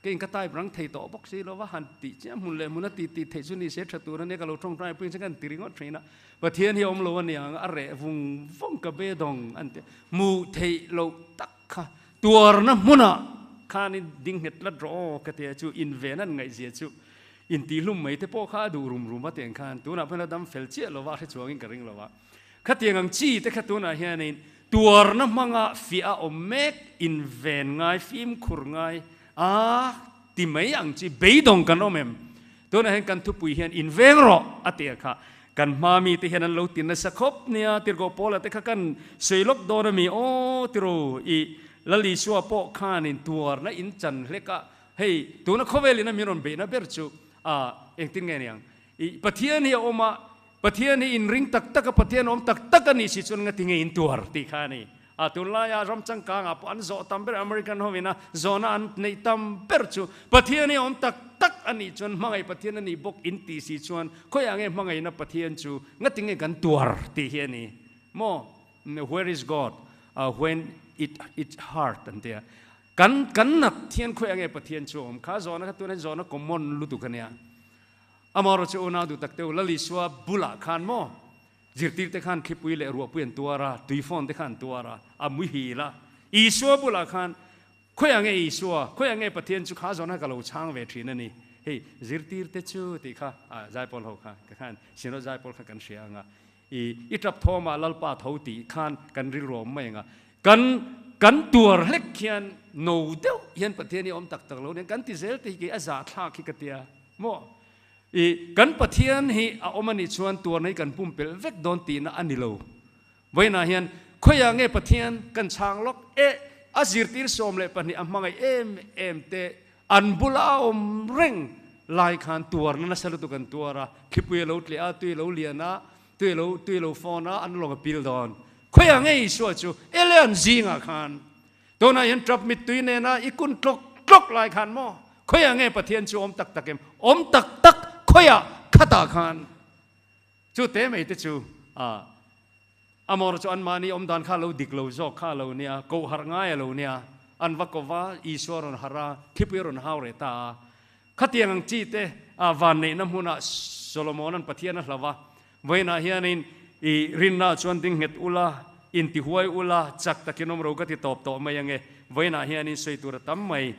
Kei ka type rang thei tawh bawk si lo va, han tih chiah hmun leh hmun a tih tih theih chu ni se tha tur a nia, ka lo tawngtai pui ang che ka han ti ringawt thin a, Pathian hi a awm lo a niang, a reh vung vung ka be dawng an ti a, hmuh theih loh tak kha tuarna hmunah khanin ding nghet tlat rawh aw ka ti a, chu inven an ngaihzia chu intihlum mai te pawh kha a duh rum rum a tiang khan tunah pawhin a dam fel chiah lo va, a hre chuangin ka ring lo va, khatiang ang chi te kha tunah hianin Tuarna hmanga fiah a awm mek, inven ngai, fimkhur ngai a ti mai ang chi beidawng kan awm em? Tunah hian kan thupui hian inveng rawh a ti a kha. Kan hma mite hian an lo ti nasa khawp nia, Tirhkoh Paula te kha kan sawi lawk dawn a mi aw tiro i Lal Isua pawh khanin tuarna in chan hlek a, hei tuna khawvelin a min rawn beihna ber chu a engtin nge niang? I Pathian hi a awm a, Pathian hi inring tak tak a, Pathian awm tak tak a nih si chuan ngati nge in tuar tih kha a ni. A tunlaia ram changkangah pawh an zawh tam ber American hovin a zawhna an neih tam ber chu Pathian hi awm tak tak a nih chuan hmangaih Pathian a nih bawk in tih si chuan khawiah nge hmangaihna Pathian chu ngati nge kan tuar tih hi a ni maw? Where is God? When it it hurt an tia. Kan kan nat thian khawi ange Pathian chu awm kha zawhna kha tunah hian zawhna common lutuk ania. Amaherawh chu unau duh tak teu Lalisua bulah khan maw zirtir te khan thlipui leh ruahpui an tuar a, tui fawn te khan an tuar a, a muhil a. Isua bulah khan Khawi ange Isua, khawi ange Pathian chu kha zawhna ka lo chhang ve thin a ni. Hei zirtir te chu tih kha zaipawl ho kha ka khan Synod zaipawl kha kan hria ang a. I i tap thawmah Lalpa tho tih khan kan rilru awm mai ang a. Kan kan tuar hlek hian no deuh hian Pathian hi a awm tak tak lo nen kan ti zel te hi kei a zahthlak hi ka tia maw. I kan Pathian hi a awm a nih chuan tuarna hi kan pumpelh vek dawn tihna a ni lo. Vawiinah hian khawiah nge Pathian kan chhang lawk e? A zirtir 12 a hmangaih em em te an bula a awm reng lai khan tuarna nasa lutuk an tuar a, thlipui a lo tleh a, tui a lo lian a, tui a lo tui a lo fawn a, an lawng a pil dawn. Khawiah nge Isua chu Elian zingah khan tunah hian tap mittui nena i kun tlawk tlawk lai khan maw? Khawiah nge Pathian chu awm tak tak em? Awm tak tak khawiah khatah khan Chu te mai te chu a Amor chu anmahni awm dan kha lo dik lo zawk kha a lo nia, koh harh ngai a lo nia, an va ko va, Isua rawn harh a, thlipui a rawn hau reh ta a. Khatiang ang chi te a vanneihna hmunah Solomona'n Pathian a hlau a, vawiinah hianin i rinna chuan ding nghet ula, intihuai ula, chak takin awm ro ka ti tawp tawh mai ange, vawiinah hianin sawi tur a tam mai.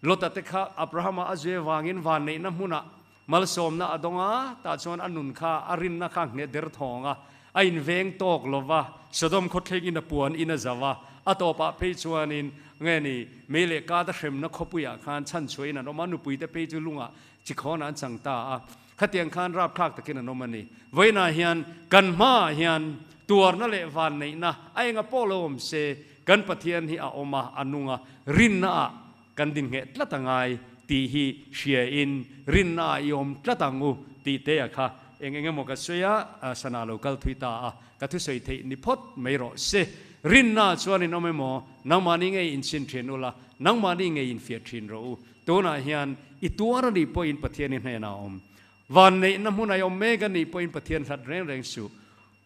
Lota te kha Abrahama a zui avangin vanneihna hmunah malsawmna a dawng a, tah chuan a nun kha a rinna kha ngheh der thawng a, a inveng tawk lo va, Sodom khawthleng in a puan in a zau a, a tawpah phei chuanin nge ni mei leh kat a hremna khawpuiah khan chhanchhuahin an awm a, nupuite phei chu lungah chikhawnah an chang ta a, khatiang khan rapthlak takin an awm a ni. Vawiinah hian kan hmaah hian tuarna leh vanneihna a enga pawh lo awm se, Kan Pathian hi a awm a, a nung a, rinnaah kan dingheh tlat a ngai tih hi hriain rinnaah i awm tlat ang u tih te a kha eng eng emaw ka sawi a, sana lo kal thui ta a, ka thusawi theih ni phawt mai rawh se. Rinnaah chuan in awm emaw, nangmahni ngei inchhin thin ula, nangmahni ngei infiah thin rawh u. Tunah hian i tuar a nih pawhin Pathian i hnenah a awm. Vanneihna hmun a i awm mek a nih pawhin Pathian hlat reng reng suh.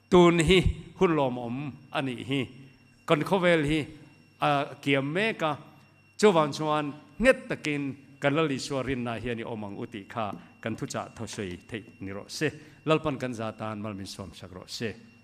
Tun hi hun lawmawm a nih hi. Kan khawvel hi a kiam mek a, chuvang chuan nghet takin kan Lal Isua rinna hian i awm ang u tih kha kan thuchah thaw sawi theih ni rawh se. Lalpan kan za tan mal min sawm sak rawh se.